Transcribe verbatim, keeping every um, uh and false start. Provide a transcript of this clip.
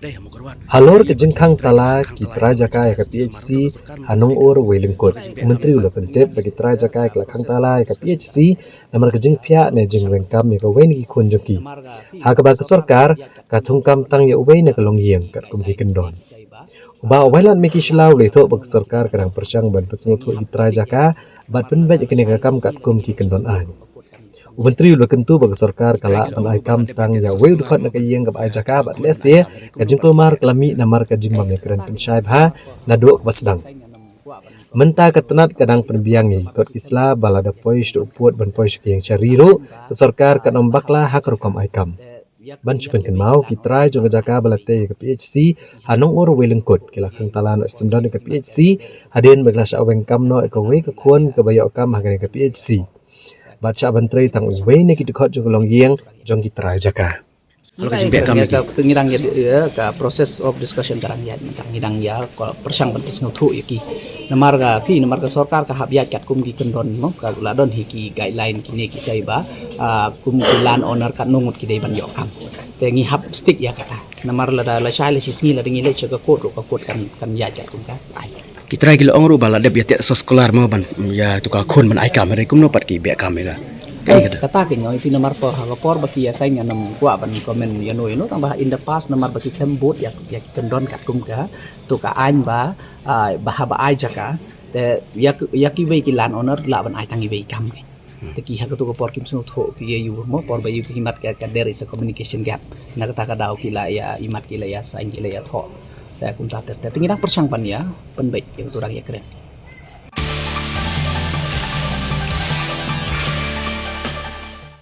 Halor ka jingkhang tala ki trai jaka ïa ka P H C ha Nongor Wei Lyngkut, u Myntri u la pyntip ba ki trai jaka ki la khang tala ïa ka P H C namar ka jingphiah ne jingweng kam ïa kawei na ki khun jong ki, ha kaba ka sorkar ka thung kam tang ïa uwei na ka longïing katkum ki kyndon. U Bah Wailadmiki Shylla u la ïathuh ba ka sorkar ka dang pyrshang ban pynsngewthuh ïa ki trai jaka bad pynbeit ïa kane ka kam katkum ki kyndon aiñ. U Myntri u la kyntu ba ka sorkar ka lah ban ai kam tang ïa uwei u dkhot na ka ïing kaba ai jaka bad lehse ka jingkulmar ka la mih namar ka jingbym ïakren pynshai bha naduh kaba sdang. Mynta ka tnat ka dang pynbiang ïa ki kot ki sla ba lada poi sha u pud ban poi sha ka ïing sha ri ruh, ka sorkar kan ym bakla ha ka rukom ai kam. Ban shu pynkynmaw, ki trai jong ka jaka ba la tei ïa ka P H C ha Nongor Wei Lyngkut ki la khang tala noh syndon ïa ka P H C hadien ba ki la shah weng kam noh ïa kawei ka khun kaba ïoh kam ha kane ka P H C. Bad shah ban trei tang uwei na ki dkhot jong ka longïing jong ki trai jaka. Halor ka jingphiah kam ïa ki, ka ngi dang ïa, ïa ka process of discussion ka dang ïa, ka ngi dang ïa ko pyrshang ban pynsngewthuh ïa ki. Namar ka phi, namar ka sorkar ka hap ïa katkum ki kyndon mo, ka la don hi ki guideline kine kitai ba, ah, kum ki land owner katno ngut ki dei ban ïoh kam. Te ngi hap stick ïa kata. Namar lada la shai la shi sngi lada ngi leit sha ka court ruh ka court kan, kan ïa katkum ka. Ai. Ki trai ki la ong ruh ba la dep ïa teh soskular mo ban ïa tu ka khun ban ai kam, hynrei kumno pat ki beh kam ïa ka. Kata ka nyoi phi namar por ha ka por ba ki ïa sign ngan ym kwah ban comment ïa no ïa no, tang ba in the past namar ba ki khlem bud ïa, ïa ki kyndon katkum ka tu ka aiñ ba, ah, ba haba ai jaka te ïa ki, ïa kiwei ki land owner lah ban ai tang iwei i kam. Te ki ha katu ka por kim sngewthuh ki ïa ïoh mo, por ba ïoh ki imat ka, ka there is a communication gap. Na kata ka daw ki la ïa imat, ki la ïa sign, ki la ïa thoh. Te kumta ter ter te ngi dang pyrshang ban ïa pynbeit ïa katu dang ïa kren.